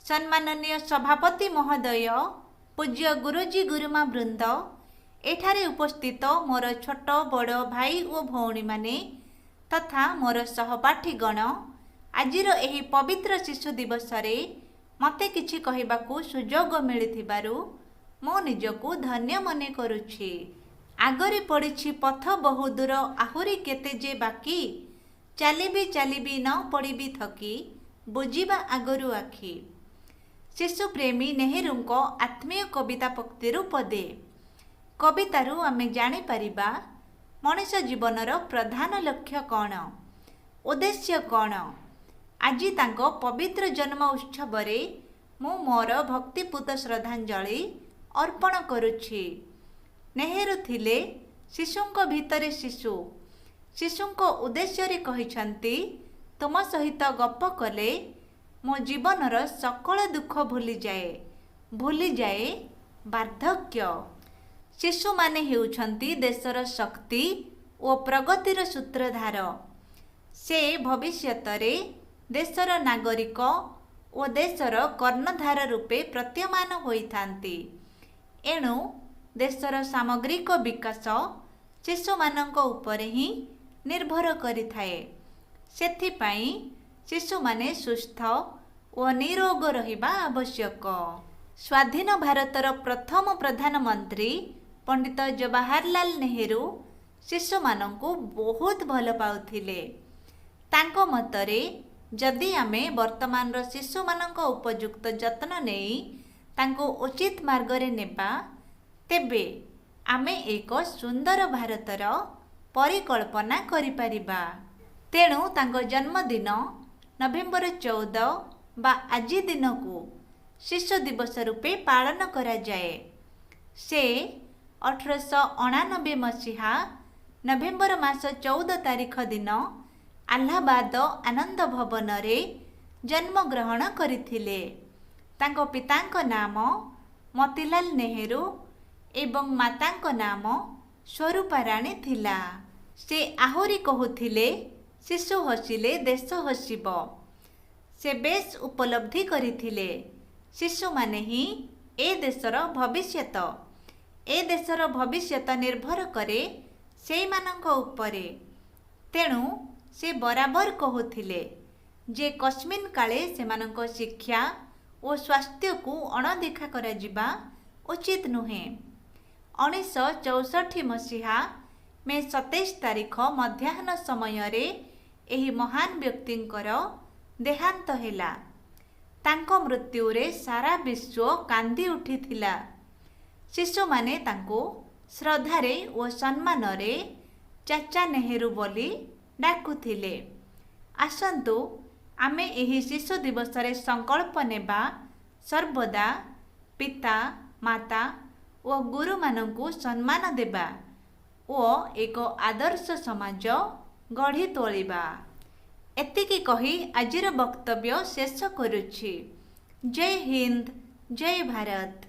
ସମ୍ମାନନୀୟ ସଭାପତି ମହୋଦୟ, ପୂଜ୍ୟ ଗୁରୁଜୀ ଗୁରୁମା ବୃନ୍ଦ, ଏଠାରେ ଉପସ୍ଥିତ ମୋର ଛୋଟ ବଡ଼ ଭାଇ ଓ ଭଉଣୀମାନେ ତଥା ମୋର ସହପାଠୀଗଣ, ଆଜିର ଏହି ପବିତ୍ର ଶିଶୁ ଦିବସରେ ମୋତେ କିଛି କହିବାକୁ ସୁଯୋଗ ମିଳିଥିବାରୁ ମୁଁ ନିଜକୁ ଧନ୍ୟ ମନେ କରୁଛି। ଆଗରେ ପଡ଼ିଛି ପଥ ବହୁଦୂର, ଆହୁରି କେତେ ଯେ ବାକି। ଚାଲିବି ଚାଲିବି ନ ପଡ଼ିବି ଥକି, ବୁଜିବା ଆଗରୁ ଆଖି। ଶିଶୁପ୍ରେମୀ ନେହେରୁଙ୍କ ଆତ୍ମୀୟ କବିତା ପଂକ୍ତିରୁ ପଦେ। କବିତାରୁ ଆମେ ଜାଣିପାରିବା ମଣିଷ ଜୀବନର ପ୍ରଧାନ ଲକ୍ଷ୍ୟ କ'ଣ, ଉଦ୍ଦେଶ୍ୟ କ'ଣ। ଆଜି ତାଙ୍କ ପବିତ୍ର ଜନ୍ମ ଉତ୍ସବରେ ମୁଁ ମୋର ଭକ୍ତିପୂତ ଶ୍ରଦ୍ଧାଞ୍ଜଳି ଅର୍ପଣ କରୁଛି। ନେହେରୁ ଥିଲେ ଶିଶୁଙ୍କ ଭିତରେ ଶିଶୁ। ଶିଶୁଙ୍କ ଉଦ୍ଦେଶ୍ୟରେ କହିଛନ୍ତି, ତୁମ ସହିତ ଗପ କଲେ ମୋ ଜୀବନର ସକଳ ଦୁଃଖ ଭୁଲିଯାଏ, ଭୁଲିଯାଏ ବାର୍ଦ୍ଧକ୍ୟ। ଶିଶୁମାନେ ହେଉଛନ୍ତି ଦେଶର ଶକ୍ତି ଓ ପ୍ରଗତିର ସୂତ୍ରଧାର। ସେ ଭବିଷ୍ୟତରେ ଦେଶର ନାଗରିକ ଓ ଦେଶର କର୍ଣ୍ଣଧାର ରୂପେ ପ୍ରତୀୟମାନ ହୋଇଥାନ୍ତି। ଏଣୁ ଦେଶର ସାମଗ୍ରିକ ବିକାଶ ଶିଶୁମାନଙ୍କ ଉପରେ ହିଁ ନିର୍ଭର କରିଥାଏ। ସେଥିପାଇଁ ଶିଶୁମାନେ ସୁସ୍ଥ ଓ ନିରୋଗ ରହିବା ଆବଶ୍ୟକ। ସ୍ୱାଧୀନ ଭାରତର ପ୍ରଥମ ପ୍ରଧାନମନ୍ତ୍ରୀ ପଣ୍ଡିତ ଜବାହରଲାଲ ନେହେରୁ ଶିଶୁମାନଙ୍କୁ ବହୁତ ଭଲ ପାଉଥିଲେ। ତାଙ୍କ ମତରେ ଯଦି ଆମେ ବର୍ତ୍ତମାନର ଶିଶୁମାନଙ୍କ ଉପଯୁକ୍ତ ଯତ୍ନ ନେଇ ତାଙ୍କୁ ଉଚିତ ମାର୍ଗରେ ନେବା, ତେବେ ଆମେ ଏକ ସୁନ୍ଦର ଭାରତର ପରିକଳ୍ପନା କରିପାରିବା। ତେଣୁ ତାଙ୍କ ଜନ୍ମଦିନ ନଭେମ୍ବର 14 ବା ଆଜି ଦିନକୁ ଶିଶୁ ଦିବସ ରୂପେ ପାଳନ କରାଯାଏ। ସେ 1889 ମସିହା ନଭେମ୍ବର ମାସ 14 ତାରିଖ ଦିନ ଆହ୍ଲାବାଦ ଆନନ୍ଦ ଭବନରେ ଜନ୍ମଗ୍ରହଣ କରିଥିଲେ। ତାଙ୍କ ପିତାଙ୍କ ନାମ ମୋତିଲାଲ ନେହେରୁ ଏବଂ ମାତାଙ୍କ ନାମ ସ୍ୱରୂପା ରାଣୀ ଥିଲା। ସେ ଆହୁରି କହୁଥିଲେ, ଶିଶୁ ହସିଲେ ଦେଶ ହସିବ। ସେ ବେଶ୍ ଉପଲବ୍ଧି କରିଥିଲେ, ଶିଶୁମାନେ ହିଁ ଏ ଦେଶର ଭବିଷ୍ୟତ। ଏ ଦେଶର ଭବିଷ୍ୟତ ନିର୍ଭର କରେ ସେଇମାନଙ୍କ ଉପରେ। ତେଣୁ ସେ ବରାବର କହୁଥିଲେ ଯେ କସ୍ମିନ୍ କାଳେ ସେମାନଙ୍କ ଶିକ୍ଷା ଓ ସ୍ୱାସ୍ଥ୍ୟକୁ ଅଣଦେଖା କରାଯିବା ଉଚିତ ନୁହେଁ। 1964 ମସିହା ମେ 27 ତାରିଖ ମଧ୍ୟାହ୍ନ ସମୟରେ ଏହି ମହାନ ବ୍ୟକ୍ତିଙ୍କର ଦେହାନ୍ତ ହେଲା। ତାଙ୍କ ମୃତ୍ୟୁରେ ସାରା ବିଶ୍ୱ କାନ୍ଦି ଉଠିଥିଲା। ଶିଶୁମାନେ ତାଙ୍କୁ ଶ୍ରଦ୍ଧାରେ ଓ ସମ୍ମାନରେ ଚାଚା ନେହେରୁ ବୋଲି ଡାକୁଥିଲେ। ଆସନ୍ତୁ ଆମେ ଏହି ଶିଶୁ ଦିବସରେ ସଂକଳ୍ପ ନେବା, ସର୍ବଦା ପିତା ମାତା ଓ ଗୁରୁମାନଙ୍କୁ ସମ୍ମାନ ଦେବା ଓ ଏକ ଆଦର୍ଶ ସମାଜ ଗଢ଼ି ତୋଳିବା। ଏତିକି କହି ଆଜିର ବକ୍ତବ୍ୟ ଶେଷ କରୁଛି। ଜୟ ହିନ୍ଦ, ଜୟ ଭାରତ।